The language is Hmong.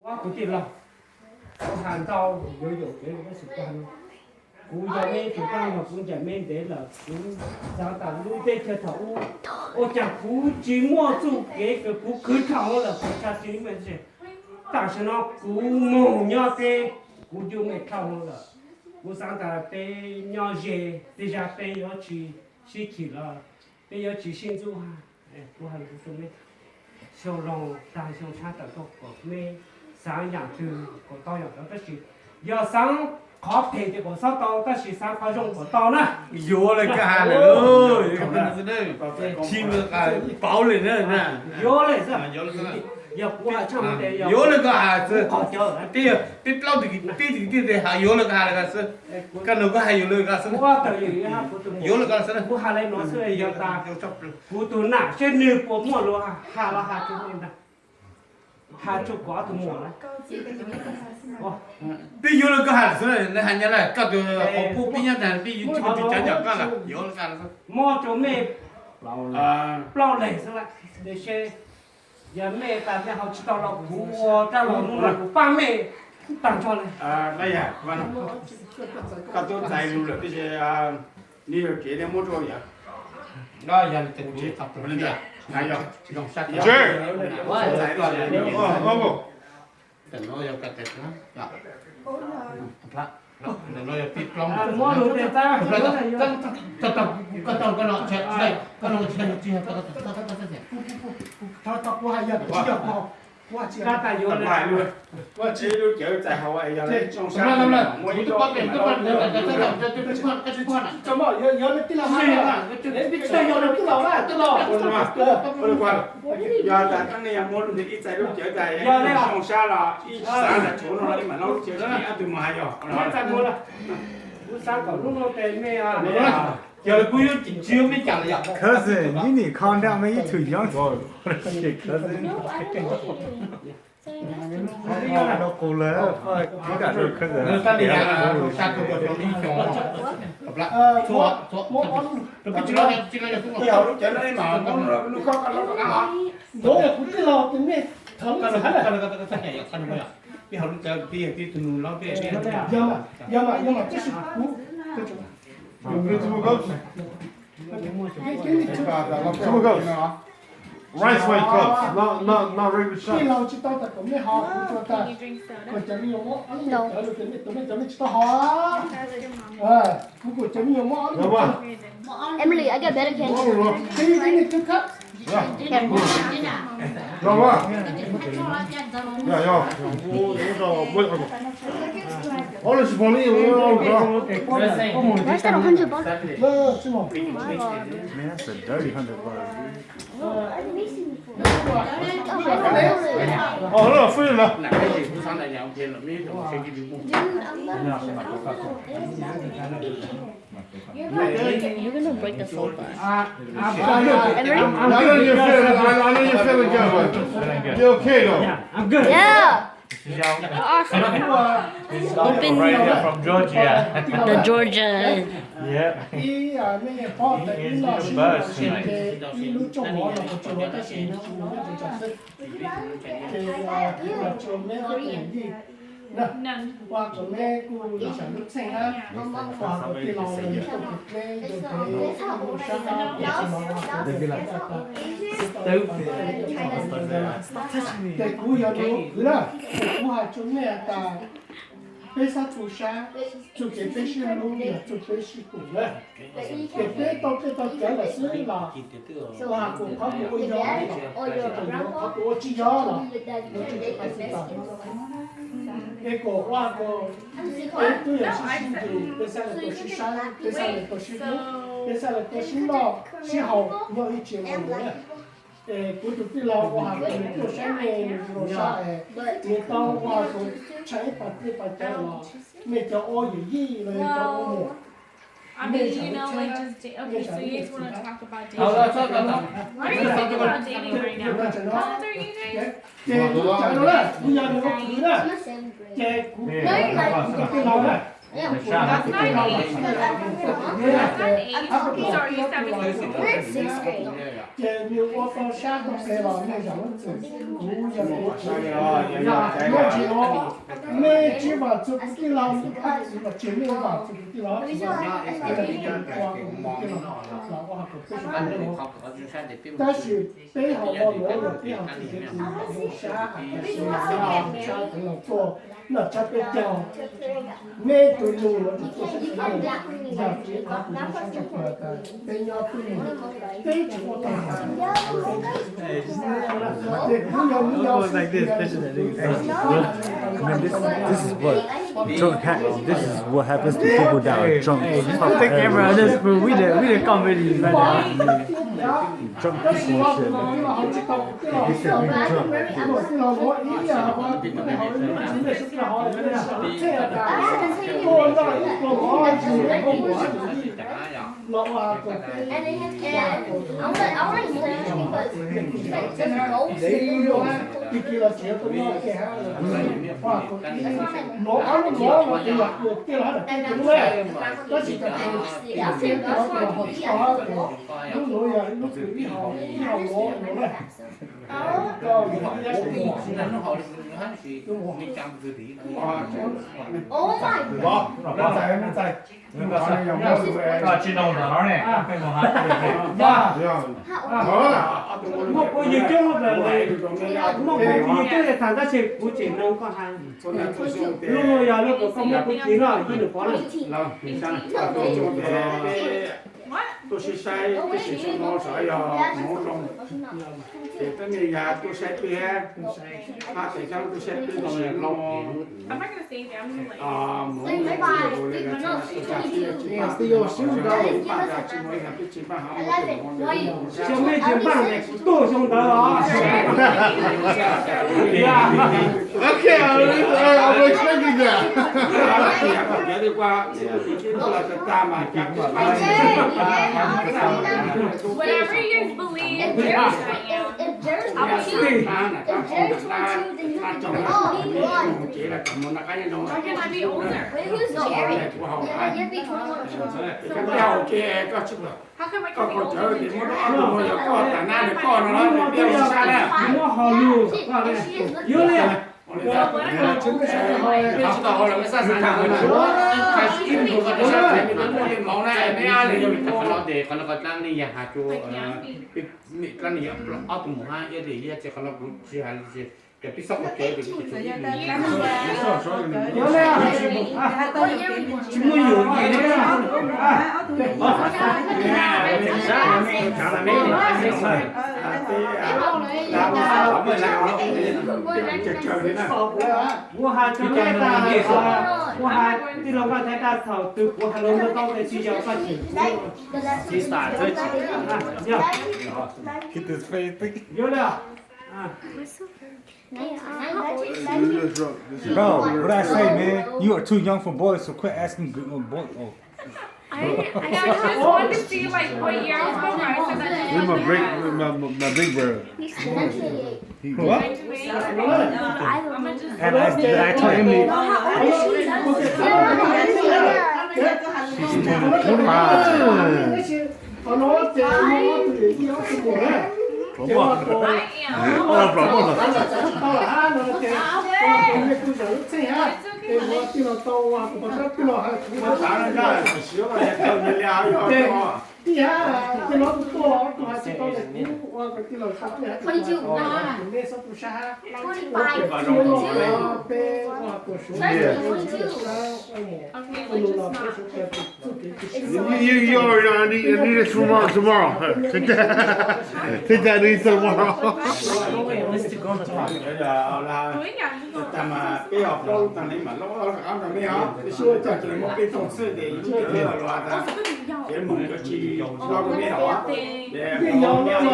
Kuv tij laug, kuv has ntau yuav yaum kev tab sis kuv has no, kuv yog meb tus tij laug, kuv ncaim meb ntev lawm, kuv xav tas lub teb chaws thaum ub ua cas kuv tsis muaj txuj kev kws kuv khwv dhau lawm, kuv tshaj tsis muaj txuj. Tam sim no kuv moog nyob teb, kuv yuav mej dhau lawm. Kuv xav tas peb nyob ze, tej zag peb yuav tsis sib chim los peb yuav tsis sib ntxub. Kuv has kuv tus mej, xyoo laug tag xyoo tshab tawm tuaj kom mej xaav yaam twg kom tau yaam ntawd, tab sis yog xaav qhov phem ces kom txhob tau, tab sis xaav qhov zoo kom tau na. Yuav le koj has lawm, tsis pauv le na. Yuav le xwb, yog kuv has tshaj mus ces yog yuav le koj has xwb. Qhov cawv peb plaub tug tij tij has yuav le koj has lawm xwb. Koj nug koj has yuav le koj xwb. Yuav le koj xwb. Kuv has le no xwb, yog tas kuv tus nam seb nwg puas muaj lus has los has tsuj ntag, has tsuj kuv ob tug muam na. Peb yuav le koj has xwb, neb has nyab lawm, koj tus qhov pub peb nyob tag, peb yuav tsis muaj tus cov nyom koj lawm, yuav le koj xwb. Muab rau mej plaub leeg xwb, tiam sis yog mej tas mej haus tsis tau los kuv ua rab los hnub no kuv pab mej tag nrho le. Koj tub txais lus lawm tab sis nws yog kev nej muab rau yom. Kuv tsis yog, kuv tsis yog, kuv tsis yog. Koj tas yuav le. Muaj tsib lub cawv txais hauv, yog le tsoo sab muaj ib lub. Tsis tau yog le tij laug, tsis tau yog le tij laug na, tij laug. Yog tas thaum nej yog muab lub ntawd ib txais lub cawv tas, yog tsoo sab los ib xav tas tshuav no los ib mam lub cawv tsis ob tug mus has yog. Kuv xav kom lub no tes mej. Yog le kuv yuav tsis yuav mej cas le yom. Cousin, you need to calm down, man. You too young for this shit, cousin. Qub lawm, fuck, you got no cousin. Kuv tij laug, kuv tij laug, peb haus lub cawv peb yog peb tus nus los peb, yog mas, yog mas, yog mas, tab sis kuv Rice wine cups, not, not, not regular shots. Tij laug tsis tau tas kom mej haus, kuv tsuas tas kom cov me nyuam muab ob lub me cawv rau cov me tub me cov mej tsis tau haus. Kuv kom cov me nyuam muab ob lub me cawv. Emily, I got better candy. Can you give me two cups? Yeah. Yog, yog. Where's that hundred bucks? Man, that's a dirty hundred bucks. Oh, no, food enough. You're gonna break the sofa. Henry? I know you're feeling, I know you're feeling good, but you okay though? Yeah. Awesome. Open. Right here from Georgia. The Georgia. Yeah. Ib, ah, nej pom tias ib no sib nrau ces ib lub rooj mov los kuj tsuas tab sis nws tsis mus nyob tsev tsam xwb. Ces, ah, kuv los tsuas meb ob tug yij na, ua kom meb kuj lub sam lub txheej na, ua kom tij laug los yog tuaj pem peb yog pem ua sab na, kuv tsis los ua kom tij laug tau tau. Ces kuv yog tus kwv na, ces kuv hais rau nej tas peb xav tu sab, txuj kev peb sib hlub yog txuj peb sib koom na. Ces peb tau tej tau cawv lawm xwb los ua hais kom qhov kuv ua yog, qhov kuv ua tsis yog los ua tsis tau tsis tau. Es kom ua kom peb twb yog sib sib ntsib, peb xav lawv tau sib saib, peb xav lawv tau sib hlub, peb xav lawv tau sib noj sib haus nyob ib tsev no na. Es kuv tus tij laug ua hais tias nws tuaj saib nej zoo sab es nws tau ua hais tias tshaj ib pas dej pas cawv los nej cov ua yawm yij los yog cov ua muam, nej tsam lub tsheb, nej tsam lub tsheb. Ces lub cawv no na, kuv yog nws ua kwv na, ces kuv, kuv tus tij laug na, Ces nws ua tau sab tau pes los nej zam lub txim, kuv yog kuv tsis, yog kuv tsis ua, nej tsis vam txog kuv tij laug, kuv tsis, nej vam txog kuv tij laug, ua kuv tij laug los ua hauv kuv peb sab. Tab sis peb ho ua luaj yog peb ho tsis txiv sab hais tias sab teev los tuaj noj tshab peb caug, nej tus nus los tsis tuaj sab, yog tsis qhov kuv sab tshaj plaws tas peb nyob twj ywm, peb tsis ua tau. Ces kuv yog, kuv yog This, this is what drunk ha- this is what happens to people that are drunk. Take camera on this fool. We the we the comedy right now. Drunk people and shit. They say we drunk. Muaj kuv yawg coob lawm, muaj kuv yawg coob tham tab sis kuv tseem nug koj hais. Lub no yog lub koj muab kuv txiv loj ib nus pov na. Tuaj sib saib tib si xyoo no xyov yog hmoov zoo, ces peb me yas tuaj saib peb, pab pem xyab tuaj saib peb no loo. Xyov mej tsis npaj ne kuv tuaj xyoo ntawd os. Okay, I was expecting that. Whatever you guys believe, I'll be, I'll be older. You'll be twenty-one. How come I can't be older than you? Muab ho lus, yuav li. Qhov no koj dlaab ne yog has rua, dlaab ne yog ob tug mus hab, yog li yog ces qhov no kuv tsis has li ces peb xob qhov cawv ces kuv tsis, tsis muaj yus li. Kuv has rua nej tas, kuv has tij laug Vaj Thaiv tas thaum twg kuv has lus muaj tau tes tsis yog koj tsis, tsis tas txhawb tsis tas. Yuav li. Bro, what I say, man? You are too young for boys, so quit asking good, uh, boy. Oh. I, I just wanted to see, like, what year I was born. I said that just He's my big, my, my, my big brother. He, what? And I, I told Emily, she's twenty-five. Tij hab, tij laug tuaj, tuaj has tsis tau tes kuv ua tij laug tso tij hab, nej xob tu sab hab. Peb ua tuaj suav, ua nus los peb suav txuj kev tsis sib. You, you, you already, I need, I need it tomorrow, tomorrow. Take that, take that in tomorrow. Tag mas peb ho plaub lub tag ne mas loj loj rau mej os, peb sib coj ces muaj peb thooj xwb ces ib tug los tas, ces mus cov tsis loj rau mej os. Ces yog, yog, yog,